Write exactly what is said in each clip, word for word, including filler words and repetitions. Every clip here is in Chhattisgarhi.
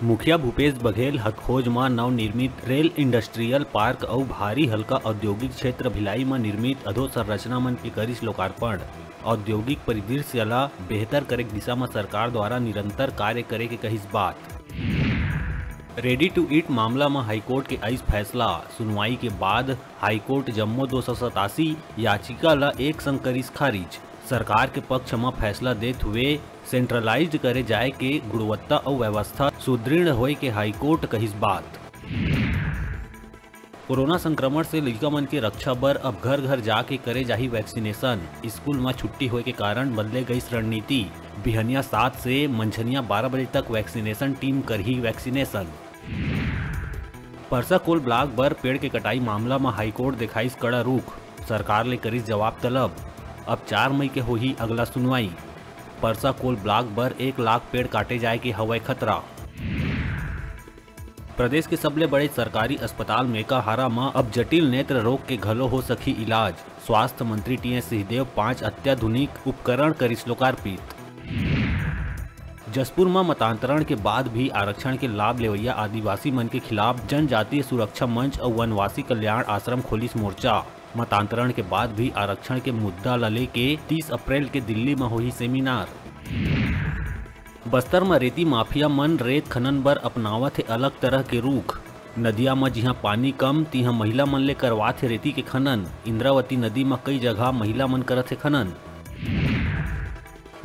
मुखिया भूपेश बघेल ह खोज म नवनिर्मित रेल इंडस्ट्रियल पार्क अउ भारी हल्का औद्योगिक क्षेत्र भिलाई म निर्मित अधोसंरचना मन के करिस लोकार्पण। औद्योगिक परिदृश्य ला बेहतर करे के दिशा म सरकार द्वारा निरंतर कार्य करे के कहिस बात। Ready to eat मामला म हाईकोर्ट के आइस फैसला। सुनवाई के बाद हाईकोर्ट जम्मो दो सौ सतासी याचिका ल एक संग करिस खारिज। सरकार के पक्ष म फैसला देत हुए सेंट्रलाइज्ड करे जाए के गुणवत्ता अउ व्यवस्था सुदृढ़ होए के हाईकोर्ट कहिस बात। कोरोना संक्रमण से लइका मन के रक्षा बर अब घर-घर जाके करे जाही वैक्सीनेशन। स्कूल म छुट्टी होए के कारण बदले गइस रणनीति। बिहनिया सात से मंझनिया बारह बजे तक वैक्सीनेशन टीम करही वैक्सीनेशन। परसा कोल ब्लॉक बर पेड़ के कटाई मामला म हाईकोर्ट देखाइस कड़ा रुख, सरकार ले करिस जवाब तलब। अब चार मई के होही अगला सुनवाई। परसा कोल ब्लॉक बर एक लाख पेड़ काटे जाए के हवय खतरा। प्रदेश के सबले बड़े सरकारी अस्पताल मेकाहारा म अब जटिल नेत्र रोग के घलो हो सकही इलाज। स्वास्थ्य मंत्री टीएस सिंहदेव पांच अत्याधुनिक उपकरण करिस लोकार्पित। जशपुर म मतांतरण के बाद भी आरक्षण के लाभ लेवइया आदिवासी मन के खिलाफ जनजातीय सुरक्षा मंच अउ वनवासी कल्याण आश्रम खोलिस मोर्चा। मतांतरण के बाद भी आरक्षण के मुद्दा ल लेके तीस अप्रैल के दिल्ली म होही सेमिनार। बस्तर म रेती माफिया मन रेत खनन बर अपनावत हे अलग तरह के रुख। नदिया म जिहां पानी कम, तिहां महिला मन ले करवात हे रेती के खनन। इंद्रावती नदी म कई जगह महिला मन करत हे खनन।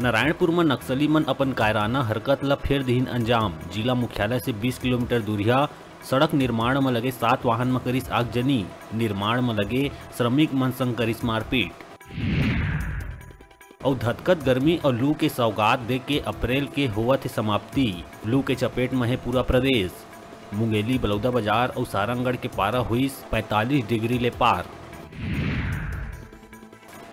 नारायणपुर म नक्सली मन अपन कायराना हरकत ल फेर दिहिन अंजाम। जिला मुख्यालय से बीस किलोमीटर दूरिहा सड़क निर्माण म लगे सात वाहन म करिस आगजनी। निर्माण म लगे श्रमिक मन संग करिस मारपीट। अउ धतकत गर्मी अउ लू के सौगात दे के अप्रैल के होवत हे समाप्ति। लू के चपेट म हे पूरा प्रदेश। मुंगेली, बलौदाबाजार अउ सारंगढ़ के पारा हुइस पैंतालीस डिग्री ले पार।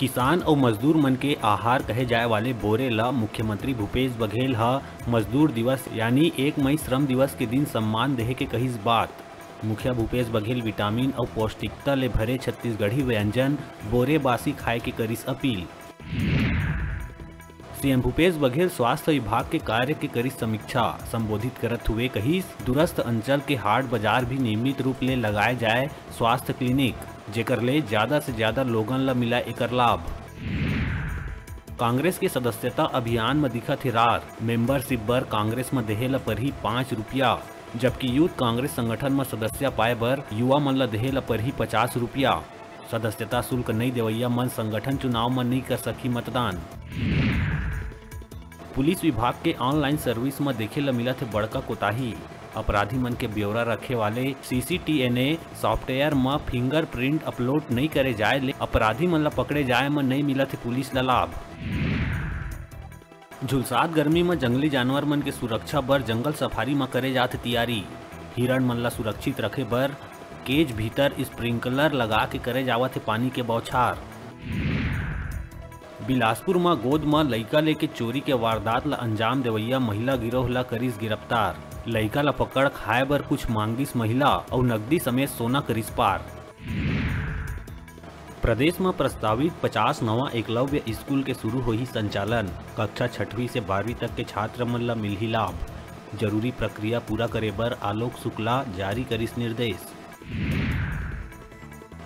किसान अउ मजदूर मन के आहार कहे जाए वाले बोरे ल मुख्यमंत्री भूपेश बघेल ह मजदूर दिवस यानी एक मई श्रम दिवस के दिन सम्मान देहे के कहिस बात। मुखिया भूपेश बघेल विटामिन अउ पौष्टिकता ले भरे छत्तीसगढ़ी व्यंजन बोरे बासी खाए के करिस अपील। सीएम भूपेश बघेल स्वास्थ्य विभाग के कार्य के करिस समीक्षा। संबोधित करत हुए कहिस, दूरस्थ अंचल के हाट बाजार भी नियमित रूप ले लगाए जाए स्वास्थ्य क्लिनिक, जेकर ले ज्यादा से ज्यादा लोगन ल मिला एकर लाभ। कांग्रेस के सदस्यता अभियान म दिखत हे रार। मेंबरशिप बर कांग्रेस म देहे ल परही पाँच रुपया, जबकि यूथ कांग्रेस संगठन म सदस्यता पाए बर युवा मन ल देहे ल परही पचास रुपया। सदस्यता शुल्क नइ देवइया मन संगठन चुनाव म नइ कर सकही मतदान। पुलिस विभाग के ऑनलाइन सर्विस म देखे ल मिलत हे बड़का कोताही। अपराधी मन के ब्यौरा रखे वाले सीसीटीएनए सॉफ्टवेयर म फिंगरप्रिंट अपलोड नइ करे जाए ले अपराधी मन ल पकड़े जाए म नइ मिलत हे पुलिस ल लाभ। झुलसात गर्मी म जंगली जानवर मन के सुरक्षा बर जंगल सफारी म करे जात तियारी। हिरण मन ल सुरक्षित रखे बर केज भीतर स्प्रिंकलर लगा के करे जावत हे पानी के बौछार। बिलासपुर म गोद म लइका लेके चोरी के वारदात ल अंजाम देवइया महिला गिरोह ल करिस गिरफ्तार। लइका ल पकड़ खाए बर कुछ मांगिस महिला अउ नकदी समेत सोना करिस पार। प्रदेश म प्रस्तावित पचास नवा एकलव्य स्कूल के शुरू होही संचालन। कक्षा छठवीं से बारहवीं तक के छात्र मन ल मिलही लाभ। जरूरी प्रक्रिया पूरा करे बर आलोक शुक्ला जारी करिस निर्देश।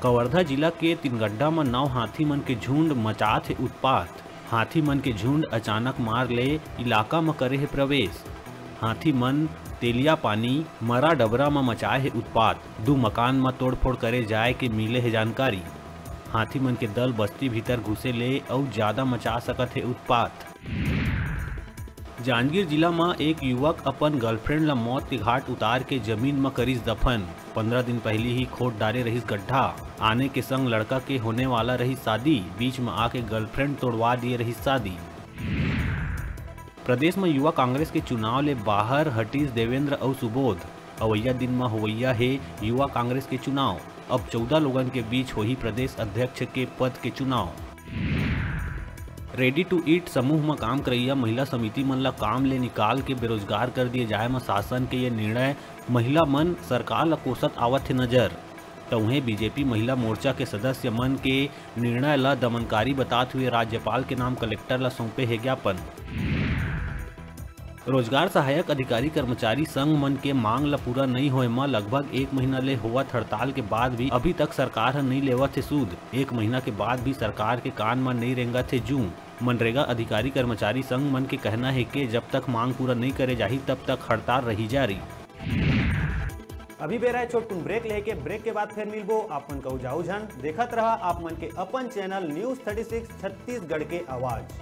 कवर्धा जिला के तिनगड्ढा म नौ हाथी मन के झुंड मचात हे उत्पात। हाथी मन के झुंड अचानक मार ले इलाका म करे हे प्रवेश। हाथी मन तेलिया पानी, मरा डबरा म मचाए हे उत्पात। दू मकान म तोड़फोड़ करे जाए के मिले हे जानकारी। हाथी मन के दल बस्ती भीतर घुसे ले अउ जादा मचा सकत हे उत्पात। जांजगीर जिला म एक युवक अपन गर्लफ्रेंड ल मौत के घाट उतार के जमीन म करिस दफन। पंद्रह दिन पहिली ही खोद डारे रहिस गड्ढा। आने के संग लड़का के होने वाला रहिस शादी, बीच म आके गर्लफ्रेंड तोड़वा दिए रहिस शादी। प्रदेश म युवा कांग्रेस के चुनाव ले बाहर हटिस देवेंद्र अउ सुबोध। अवइया दिन म होवइया हे युवा कांग्रेस के चुनाव। अब चौदह लोगन के बीच होही प्रदेश अध्यक्ष के पद के चुनाव। Ready to eat समूह म काम करइया महिला समिति मन ल काम ले निकाल के बेरोजगार कर दिए जाए म शासन के ये निर्णय महिला मन सरकार ल कोसत आवत हे नजर। त उहें बीजेपी महिला मोर्चा के सदस्य मन के निर्णय ल दमनकारी बतात हुए राज्यपाल के नाम कलेक्टर ल सौंपे हे ज्ञापन। रोजगार सहायक अधिकारी कर्मचारी संघ मन के मांग ल पूरा नइ होए म लगभग एक महीना ले होवत हड़ताल के बाद भी अभी तक सरकार ह नइ लेवत हे सूद। एक महीना के बाद भी सरकार के कान म नइ रेंगत हे जूं। मनरेगा अधिकारी कर्मचारी संघ मन के कहना हे के जब तक मांग पूरा नइ करे जाही, तब तक हड़ताल रही जारी। अभी बेरा हे छोटकुन ब्रेक लेके, ब्रेक के बाद फिर मिलबो। आप मन कहू जाऊ झन, देखत रहा आप मन के अपन channel news thirty six Chhattisgarh के आवाज।